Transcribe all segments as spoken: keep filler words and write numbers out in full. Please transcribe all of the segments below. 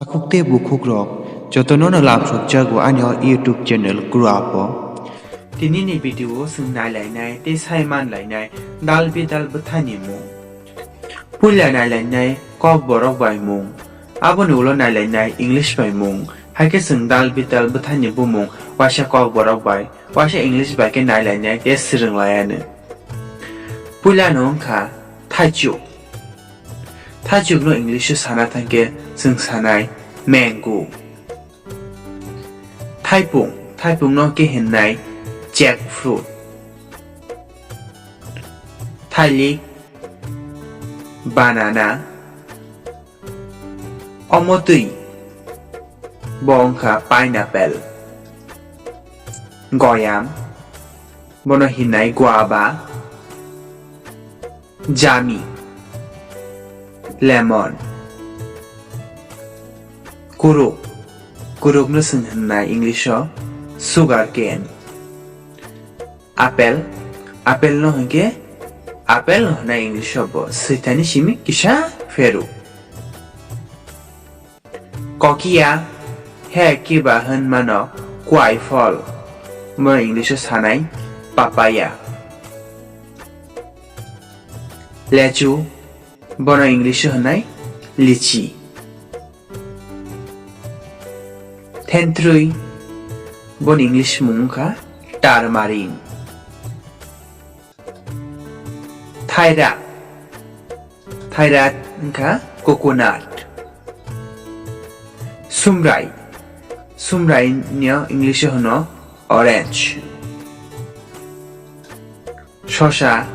Takhuk tei bukhukrok jotono no lamsokjago ani o YouTube channel Grow Up o. Tinini video o chwng nailainai tei sai manlainai dal bidal bwthani mung. Puila nailainai Kokborok bai mung. Aboni ulo nailainai English bai mung. Haikhe chwng dal bidal bwthani bumung waisa Kokborok bai, waisa English bai khe nailainai tei swrwng laianw. Puilano wngkha thaichuk. Thaichukno English o sana thangkhe chwng sanai mango. Thaipung, thaipungno khe hinnai jackfruit. Thailik, banana. Omotwi, bo wngkha pineapple. Goyam, bono hinnai guava. Jami, lemon. Kuruk, kurukno chwng hinnai English o sugar cane. Apple, apple no hinkhe apple no hwnai English o bo swithani simi kisa pheru. Kokiya, he kiba hwnmano kwai phol, bono English o sanai papaya. Lechu, bono English o hwnai lychee. Thentrwi, boni English mung wngkha tamarind. Thaira, thaira wngkha coconut. Sumrai, sumrai no English o hwno orange. Sosa,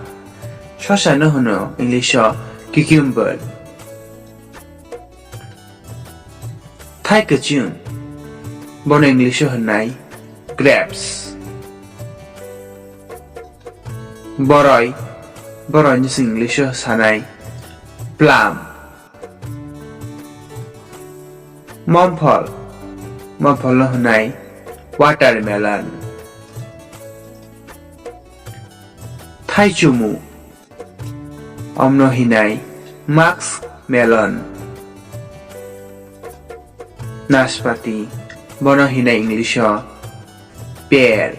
sosa no hwno English o cucumber. Thai kwchwng, bono English o hwnnai grapes. Boroi, boroi no chwng English o sanai plum. Momphol, momphol no hwnai watermelon. Thaichumu, omno hinai musk melon. Naspati, bono hinai English o pear.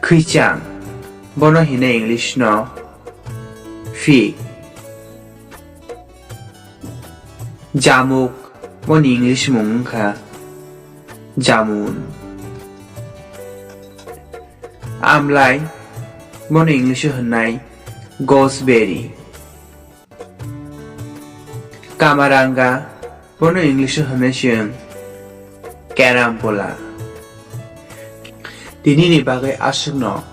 Khwichang, bono hinai English no fig. Jamuk, boni English mung wngkha jamun. Amlai, bono English o hwnnai gooseberry. Kamaranga, bono English o hwnwi chwng carambola. Tinini bagwi aswkno,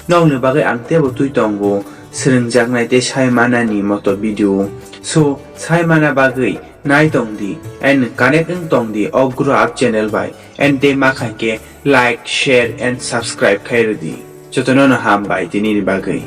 nokni bagwi ang teibo twi tongo swrwngjaknai tei sai manani moto video. So, sai mana bagwi nai tong di and connect wng tong di o Grow Up channel bai and tei ma khaikhe like, share and subscribe khai rw di. Jotono no ham bai tinini bagwi.